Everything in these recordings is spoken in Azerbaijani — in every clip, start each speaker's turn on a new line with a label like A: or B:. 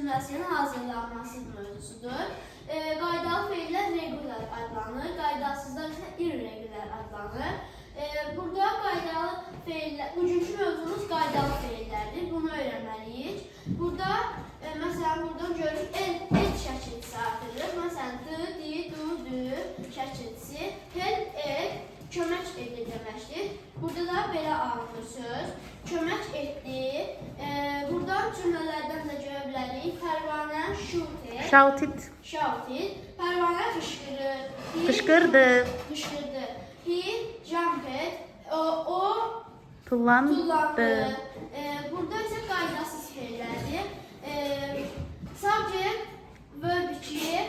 A: cümləsinin hazırlanması mövzusudur. Qaydalı feillər regular adlanır, qaydasızlar isə irregular adlanır. Burada qaydalı feillər, bugünkü mövzumuz qaydalı feillərdir. Bunu öyrənməliyik. Burada məsələn buradan görürük el, el şəkilçisi artırırıq. Məsələn d, d, du, dü şəkilçisi, hel, el kömək edir deməkdir. Burada da belə alınır söz. Kömək etdi. Buradan cümlələrdən də görə bilərik. Pərvanə shouted.
B: Shouted.
A: Shouted. Pərvanə qışqırır. He
B: Qışqırdı.
A: Qışqırdı. He jumped. O
B: Tullandı.
A: tullandı. Burada isə qaydasız feillərdir. Subject verb 2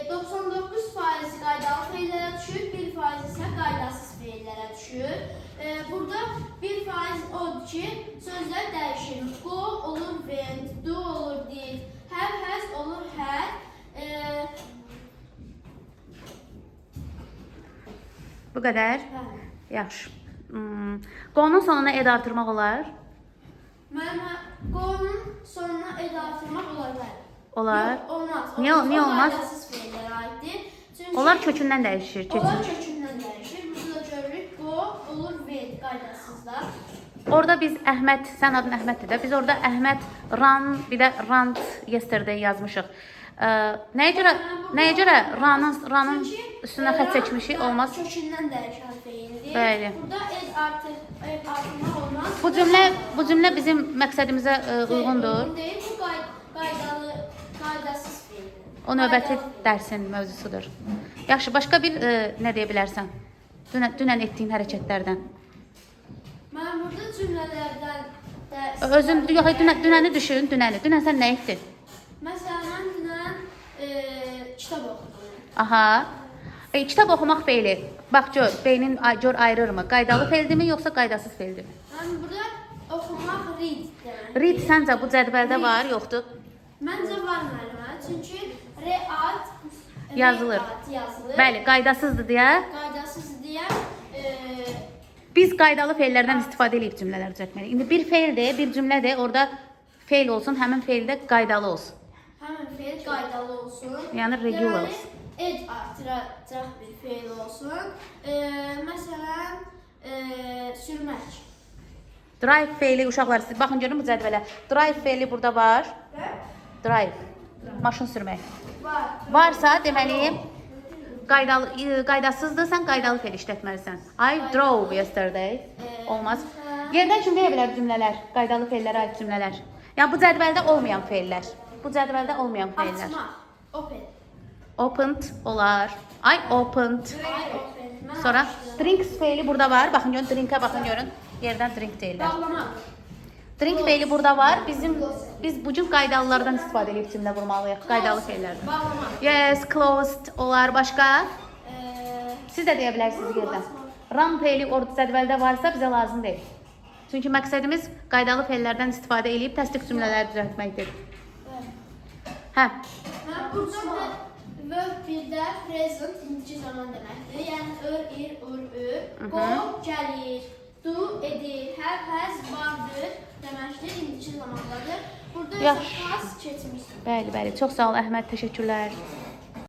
A: 99% qaydalı feillərə düşür, 1% isə qaydasız feillərə düşür. Burada 1% odur ki, sözlər dəyişir. Go olur went, do olur did, have, has olur had.
B: Bu qədər.
A: Bəli.
B: Yaxşı. Go-nun sonuna ed artırmaq olar?
A: Mənim go-nun sonuna ed artırmaq olar, bəli.
B: Olar.
A: Yox, olmaz.
B: Niyə
A: O
B: olmaz?
A: qaydasız feillərə aiddir. Çünki
B: Onlar kökündən dəyişir.
A: Onlar
B: Keçir.
A: kökündən dəyişir. Burada da görürük go olur went qaydasızda.
B: Orada biz Əhməd, sən adın Əhməddir də. Biz orada Əhməd ran, bir də rant yesterday yazmışıq. Nəyə görə run'ın
A: Çünki,
B: üstünə xətt
A: run
B: çəkmişik? Olmaz.
A: Kökündən dəyişən feildir.
B: Bəli.
A: Burada ed artır, ed artırmaq olmaz.
B: Bu cümlə bizim məqsədimizə uyğundur.
A: Uyğun deyil. Bu qaydalı, qaydasız feildir.
B: O növbəti
A: Qaydalı feil.
B: dərsin mövzusudur. Yaxşı, başqa bir nə deyə bilərsən? Dünən etdiyin hərəkətlərdən.
A: Mən burada cümlələrdən də
B: Özün yox, dünəni düşün, dünəni. Dünən sən nə etdin?
A: Məsələn, mən dünən kitab oxudum.
B: Aha. Kitab oxumaq feili. Bax gör, beynin gör ayırırmı? Qaydalı feildirmi yoxsa qaydasız feildirmi?
A: Mən burada oxumaq read deməkdir.
B: Read səncə bu cədvəldə var, yoxdur?
A: Məncə var müəllimə. Çünki read
B: Yazılır.
A: Read yazılır.
B: Bəli, qaydasızdır deyə.
A: Qaydasız deyə
B: Biz qaydalı feillərdən istifadə eləyib cümlələr düzəltməliyik. İndi bir feildir, bir cümlədir, orada feil olsun, həmin feil də qaydalı olsun.
A: Həmin feil qaydalı olsun.
B: Yəni regular
A: Deməli,
B: olsun.
A: ed artıracaq bir feil olsun. Məsələn, sürmək.
B: Drive feili uşaqlar siz baxın görün bu cədvələ. Drive feili burada var. Drive. Maşın sürmək.
A: Var.
B: Varsa deməli qaydalı qaydasızdır, sən qaydalı feil işlətməlisən. I drove yesterday. Olmaz. Yerdən kim deyə bilər cümlələr? Qaydalı feillərə aid cümlələr. Yəni bu cədvəldə olmayan feillər. Bu cədvəldə olmayan feillər.
A: Açmaq. Open.
B: Opened olar. I opened.
A: I opened. Mən
B: Sonra
A: açdım.
B: drinks feili burada var. Baxın görün drinkə baxın görün. Yerdən drink deyirlər.
A: Bağlamaq.
B: Drink feili burada var. Biz bu cür qaydalılardan istifadə edib cümlə qurmalıyıq. Qaydalı feillərdən.
A: Bağlamaq.
B: Yes, closed olar. Başqa? Siz də deyə bilərsiniz yerdən. Run feili orada cədvəldə varsa bizə lazım deyil. Çünki məqsədimiz qaydalı feillərdən istifadə eləyib təsdiq cümlələri düzəltməkdir.
A: Bəli.
B: Hə.
A: Mən burada verb 1-də present indiki zaman deməkdir. Yəni ör, ir, ur, ür. Go gəlir, do edir, have, has vardır deməkdir. İndiki zamandadır. Burada isə
B: Yaxşı.
A: past keçmişdir.
B: Bəli, bəli. Çox sağ ol Əhməd, təşəkkürlər.